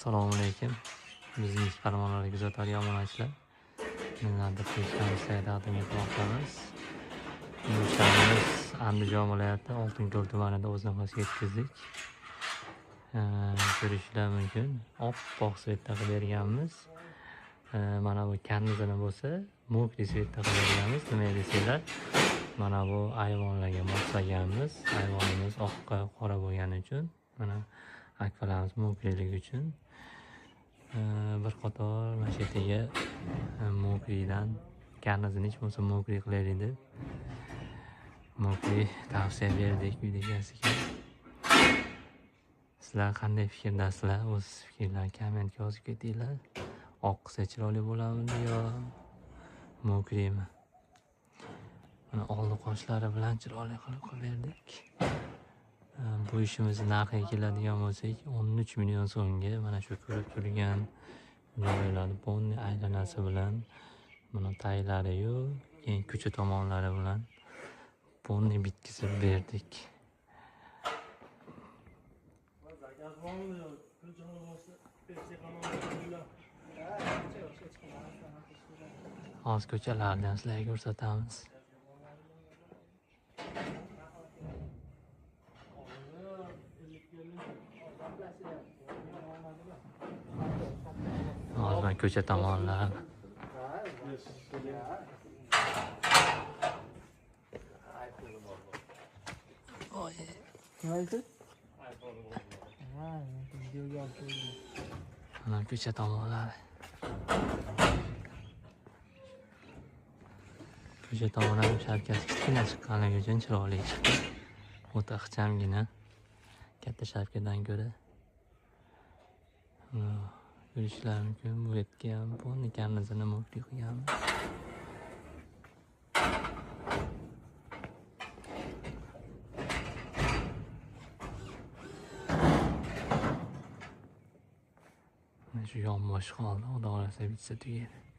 Assalomu alaykum. Bizning farmonlarni kuzatadigan omonatchilar. Minnatdor sizlarga taqdim etmoqdamiz. Bu ishlarimiz Andijon viloyati Oltinko'l tumanida o'z nafasiga yetkazdik. Ko'rishlar mumkin. Oppoq svetda qilib berganmiz. Mana bu karnizini bo'lsa, mokri svetda qilib berganmiz. Nima desanglar, mana bu ayvonlarga moslaganmiz. Ayvonimiz oqqa qora bo'lgani uchun, mana akvalarimiz mokriligi uchun bir qator mana shu yerga mokridan karnizini hech bo'lmasa mokri qilaylik deb mokri tavsiya berdik uyda egasiga. Sizlar qanday fikrdasizlar? O'z fikrlaringizni kommentga yozib ketinglar. Oq qilsa chiroyli bo'ladimi yo mokrimi? Mana oldi qoshlari bilan chiroyli qilib berdik. Bu ishimizni narxiga keladigan bo'lsak, 13 million so'mga mana shu ko'rib turgan joylarni polniy aylanasi bilan, mana taylari-yu, keyin ko'cha tomonlari bilan polniy bitkizib berdik. Hozir ko'chalarni ham sizlarga ko'rsatamiz. Hozir mana ko'cha tomonlari. Mana ko'cha tomonlari. Ko'cha tomonlari sharkasi kichkina chiqqanligi uchun chiroyli chiqdi. O'ta ixchamgina. Katta sharkadan ko'ra. Ko'rishlar mumkin. Bu yerga ham polni karnizini mokri qilganmiz. Mana shu yonbosh qoldi. Xudo xohlasa bitsa tugaydi.